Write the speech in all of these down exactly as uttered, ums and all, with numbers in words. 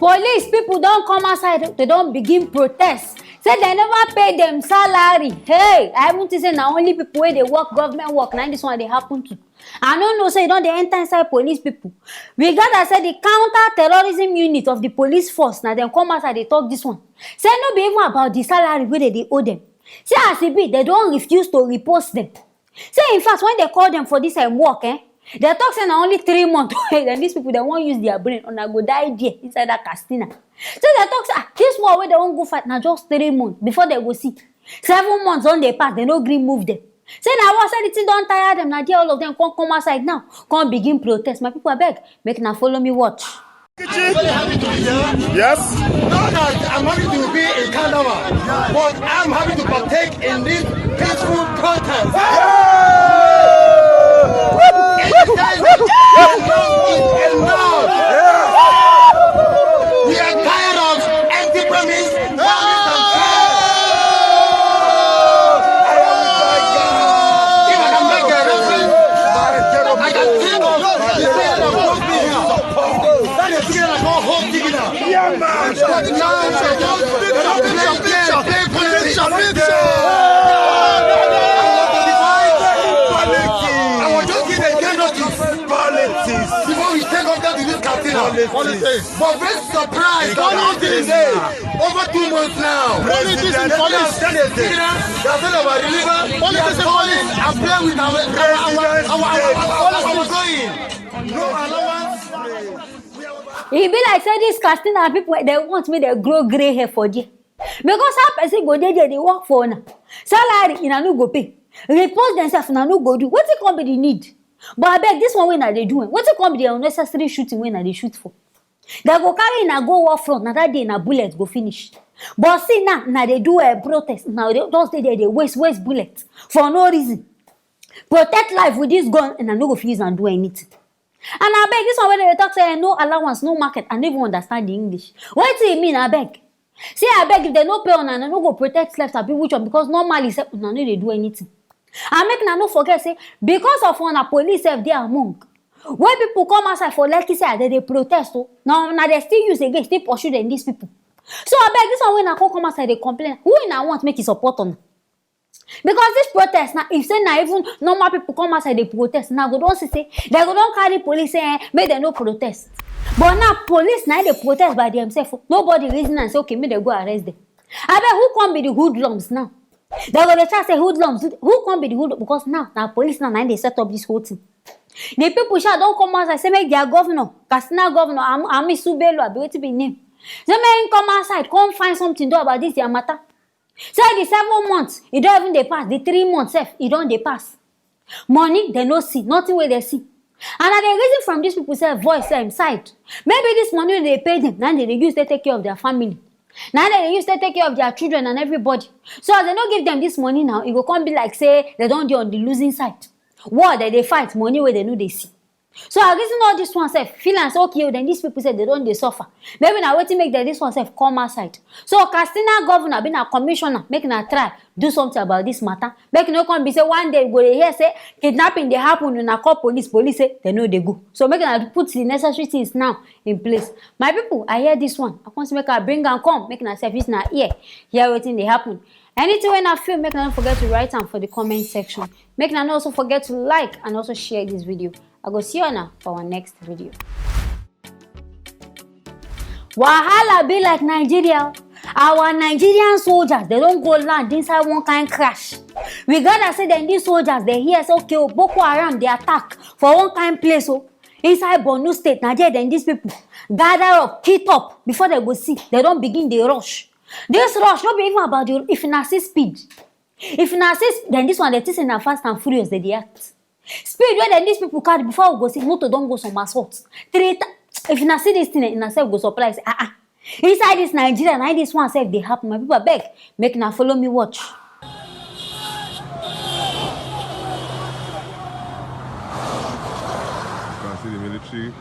Police people don come outside, they don begin protest. Say they never pay them salary. Hey, I even think say na only people wey dey work government work na this one dey happen to. I no know say e don dey enter inside police people. We gather say the counter terrorism unit of the police force na dem come outside dey talk this one. Say no be even about the salary wey they dey owe them. Say as e be, they don refuse to repost them. Say in fact, when they call them for this um, work, eh, they talk say na only three months. Then these people they wan use their brain, una go die there inside that Katsina. Say they talk say ah, this war wey they wan go fight na just three months before they go see. Seven months don dey pass, they no gree move them. Say na what, say the thing don tire them. Na there all of them come come outside now, come begin protest. My people, abeg, make una follow me watch. Yes. Not that I'm happy to be in Kandava, but I'm happy to partake in this peaceful protest. It says enough is enough. We are tired of empty promise. If I can make a reference, I can think of the thing that brought me here. That is the thing that I call home digging. Yeah, man. But now, they don't play, play, play, play. Picture, picture. I was just giving a notice. Politics. Before we take off that, this Katsina. Politics. But very surprised, all those things, eh, over two months now. Politics and politics. They are saying about deliver. Politics and politics. And play with our, our, our, our, our, our, our going. No allowance. E be like say this Katsina people, they want me to grow grey hair for there. Because how person go dey there dey work for una? Salary una no go pay. Repost themselves una no go do. Wetin come be the need? But abeg, this one wey una dey do, eh, wetin come be the unnecessary shooting wey una dey shoot for? They go carry una go war front, na that day na bullet go finish. But see now, una dey do a protest, una dey just dey there dey waste waste bullet for no reason. Protect life with this gun, and I no go fit use am do anything. And abeg, this one wey dem dey talk say eh, no allowance, no market, I no even understand the English. Wetin e mean, abeg? Say abeg, if dem no pay una, una no go protect life, abi which one? Because normally sef, una no dey do anything. And make una no forget say because of una, police sef dey among. When people come outside for Lekki say ah, dem dey protest o, na una dem still use again, still pursue dem, these people. So abeg, this one wey una come come outside dey complain, who una want make e support una? Because this protest now, if say na even normal people come outside dey protest, now go don see say they go don carry police say eh, make dem no protest. But now police na dey protest by themselves. Nobody reason and say okay, make dem go arrest them. Abeg, who come be the hoodlums now? They go dey try say hoodlums. Who come be the hoodlum? Because now na police now na dey set up this whole thing. The people sha don come outside say make their governor, Katsina governor, Am- Amisu Bello, abi wetin be im name? Say make him come outside, come find something do about this their matter. Say the seven months, e don even dey pass. The three months sef, e don dey pass. Money, dem no see. Nothing wey dem see. And I dey reason from these people sef voice sef side. Maybe this money wey dem dey pay them, na dem dey use take take care of their family. Na dem dey use take take care of their children and everybody. So as dem no give them this money now, e go come be like say dem don dey on the losing side. War dem dey fight, money wey dem no dey see. So I reason all this one sef, feel am say okay o, then these people sef dem don dey suffer. Maybe na wetin make dem this one sef come outside. So Katsina governor, be na commissioner, make na try do something about this matter. Make e no come be say one day we go dey hear say kidnapping dey happen, una call police, police say dem no dey go. So make una put the necessary things now in place. My people, I hear this one, I come say make I bring am come, make una sef use una ear hear wetin dey happen. Anything wey una feel, make una no forget to write am for the comment section. Make una no also forget to like and also share this video. I go see you now for our next video. Wahala be like Nigeria. Our Nigerian soldiers, they don go land inside one kind crash. We gather say dem, these soldiers, they hear say okay o, Boko Haram dey attack for one kind place o, inside Borno State. Na there dem, these people gather up, kit up. Before they go see, they don begin dey rush. This rush no be even about the, if una see speed. If una see sp- then this one, they think say na fast and furious they dey act. Speed wey dem, these people carry, before we go see, motor don go some assault. Three ti- if una see this thing, eh, una sef go surprise. Ah ah. Inside this Nigeria, na this one sef dey happen. My people, abeg, make una follow me watch. You can see the military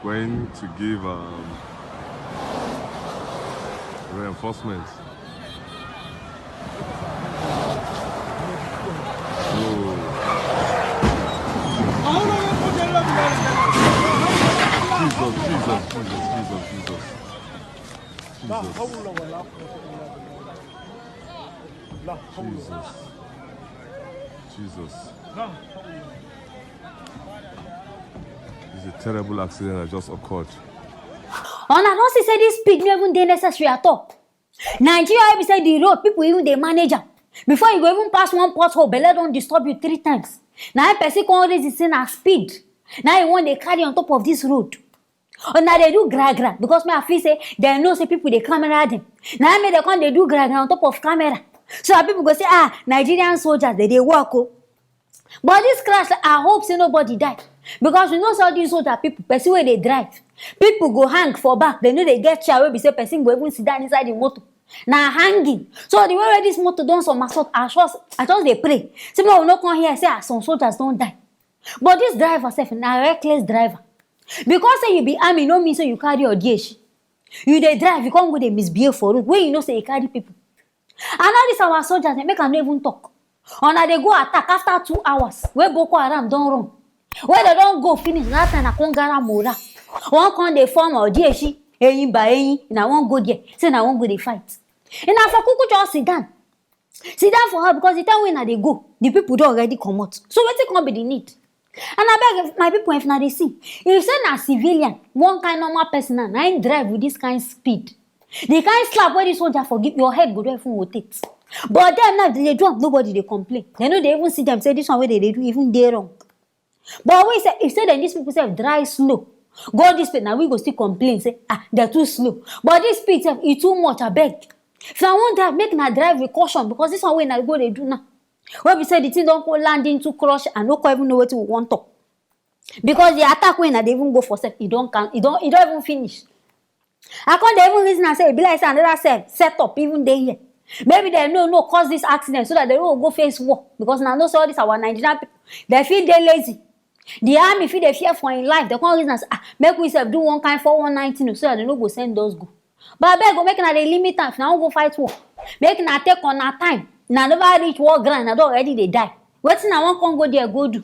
going to give um, reinforcements. Oh. Jesus, Jesus, Jesus, Jesus, Jesus, Jesus. Jesus. Jesus. This is a terrible accident that just occurred. Una don see say this speed no even dey necessary at all. Nigeria wey be say the road people even dey manage am. Before you go even pass one pothole, belle don disturb you three times. Na im person come reason say na speed na im wan dey carry on top of this road. Una dey do gra gra because me I feel say dem know say people dey camera dem. Na im make dem come dey do gra gra on top of camera. So that people go say, ah, Nigerian soldiers dey dey work o. But this crash, I hope say nobody die because we know say all these soldier people, person wey dey drive, people go hang for back. Dem no dey get chair wey be say person go even sit down inside the motor. Na hanging. So the way wey this motor don somersault, I just I just dey pray say make we no come hear say ah some soldiers don die. But this driver sef na reckless driver. Because say you be army no mean say you carry odieshi. You dey drive, you come go dey misbehave for road wey you know say you carry people. And all these our soldiers dem make am no even talk. Una dey go attack after two hours wey Boko Haram don run. Wey dem don go finish, na that time una come gather morale. Una come dey form odieshi, eyin by eyin, una wan go there say una wan go dey fight. Una for kuku just sit down. Sit down for her because the time wey una dey go, the people don already comot. So wetin come be the need? And abeg my people, if una dey see, if say na civilian, one kind normal person na na im drive with this kind speed, the kind slap wey this soldier for give, your head go don even rotate. But dem now, if dem dey do am, nobody dey complain. Dem no dey even see dem say this one wey dem dey do even dey wrong. But we say, if say dem these people sef drive slow go this place, na we go still complain say ah dem too slow. But this speed sef e too much, abeg. If una wan drive, make una drive with caution because this one wey una go dey do now, wey be say the thing don go land into crush and no come even know wetin we wan talk. Because the attack wey una dey even go for sef, e don can e don e don even finish. I come dey even reason am say e be like say another sef set up even dey here. Maybe dem no no cause this accident so that dem no go go face war because una know say all this our Nigerian people dem fit dey lazy. The army fit dey fear for im life, dem come reason am say ah make we sef do one kind four one nine thing o so that dem no go send us go. But abeg o, make una dey limit am if una wan go fight war. Make una take una time. Una never reach war ground, una don already dey die. Wetin una wan come go there go do?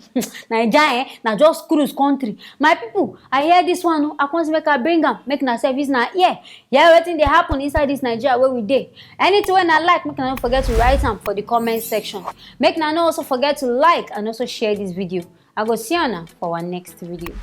Naija eh, na just cruise country. My people, I hear this one o, I come say make I bring am, make una sef use una ear hear wetin dey happen inside this Nigeria wey we dey. Anything wey una like, make una no forget to write am for the comment section. Make una no also forget to like and also share this video. I go see una for our next video.